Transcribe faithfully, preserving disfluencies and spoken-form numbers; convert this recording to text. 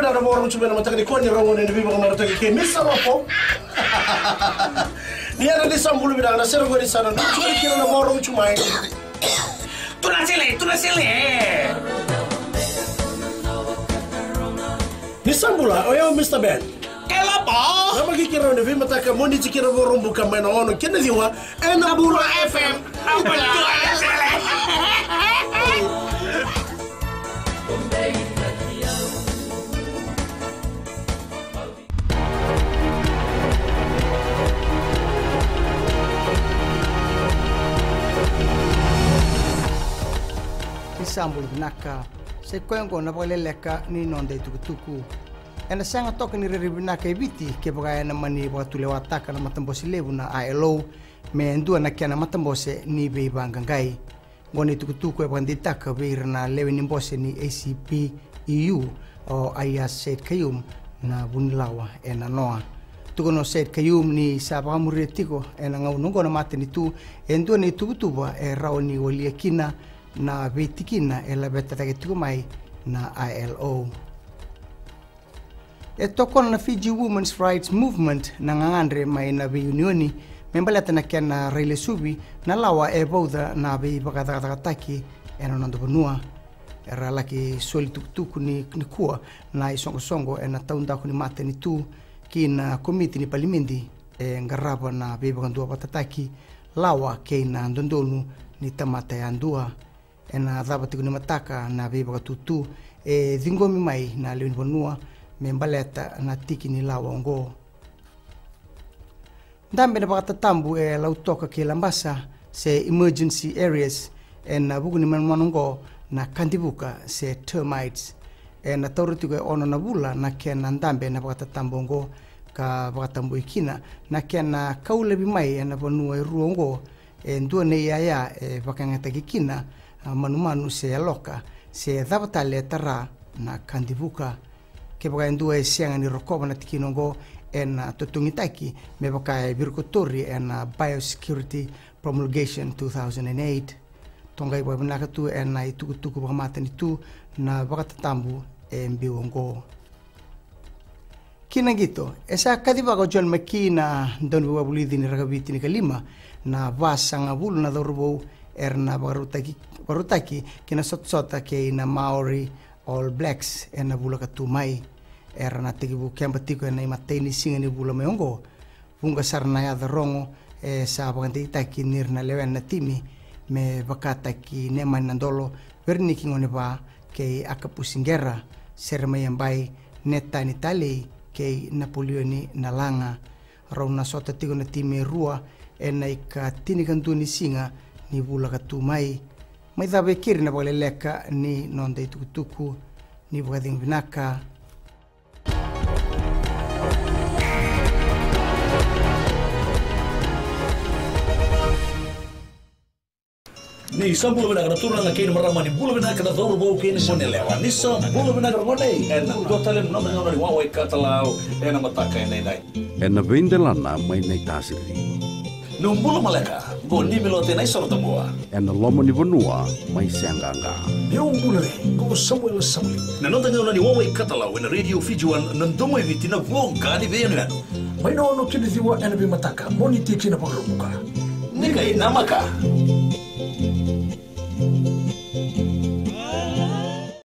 Na Vakaraubuka mai na mataka nikua ni rogo ni veivakamarataki kei Misa Lopo. Ni yadra ni sa bula vinaka na sere qori sa na nucu kina na Vakaraubuka mai. Tuna sele, tuna sele. Ni sa bula, o yau Mista Ben. Kei Lopo. Na maki kira na veimataka Moniti kina Vakaraubuka mai na ono kina ciwa. Ena Bula F M. Na bula. Ni sa bula vinaka. Sa i koya oqo na vakaleleka ni noda itukutuku. Ena sega toka ni rairai vinaka e Viti kevaka ena mani vakatulewataka na matabose levu na I L O me dua na kena matabose ni veivaqaqai. Oqo na itukutuku e vakadeitaka vei ira na lewe ni bose ni A C P E U, o Aiyaz Sayed-Khaiyum, na vunilawa ena noa. Tukuna o Sayed-Khaiyum ni sa vakamuria tiko ena gauna oqo na matanitu e dua na ituvatuva e rawa ni walia kina na veitikina e laveta cake tiko mai na I L O. E tokona na Fiji Women's Rights Movement na gagadre mai na veiunioni me baleta na kena railesuvi na lawa e vauca na veivakacakacakataki ena noda vanua. Era laki soli tukutuku ni, nikua na isoqosoqo ena taudaku ni matanitu ki na komiti ni palimedi e qarava na veivakaduavatataki lawa kei na dodonu ni tamata yadua. Ena cava tiko ni mataka na veivakatutu e ciqomi mai na lewe ni vanua me baleta na tiki ni lawa oqo. Dabe na vakatatabu e Lautoka kei Labasa se emergency areas ena vuku ni manumanu oqo na kadivuka se termites. Ena taura tiko e ono na vula na kena dabe na vakatatabu oqo ka vakatabui kina na kena kau laivi mai ena vanua e rua oqo e dua na iyaya e vakayagataki kina, a, manumanu se yaloka se cava tale e tara na kadivuka. Kevaka e dua e sega ni rokova na tikina oqo ena totogitaki me vaka e virikotori ena Biosecurity Promulgation two thousand and eight. Toqai vakavinaka tu ena itukutuku vakamatanitu na vakatatabu e biu oqo. Ki na qito, e sa kacivaka o John McKee na dauniveivakavulici ni rakavi tinikalima na vasagavulu na cauravou era na vakarautaki, vakarautaki ki na sotasota kei na Maori All Blacks ena vula ka tu mai. Era na tekivu keba tiko ena imatai ni siga ni vula mai oqo. Vuqa sara na yaca rogo e sa vakadeitaki ni ra na lewena na timi me vakataki Nemani Nadolo, Vereniki Goneva kei Akapusi Qera, Seremaiyabai, Netani Talei kei Napolioni Nalaga. Rau na sota tiko na timi e rua ena ikatinikadua ni siga ni vula ka tu mai. Mai cava e keri na vakaleleka ni noda itukutuku. Ni vakacegu vinaka. Ni sa bula vinaka na turaga kei na marama, ni bula vinaka na cauravou kei na goneyalewa. Ni sa bula vinaka na gone, ena dua tale na noda gauna ni wawa i katalau ena mataka edaidai. Ena veidelana mai Naitasiri. Nau bula maleka, qo Nimilote Naisorotabua. Ena loma ni vanua mai Seaqaqa. Meu bula re, qo Samuela Sauli. Na noda gauna ni wawa i katalau ena Radio Fiji One, na domo i Viti, na voqa ni veiyanuyanu. Mai na ono ki na ciwa ena veimataka, Moniti ki na Vakaraubuka. Ni qai namaka.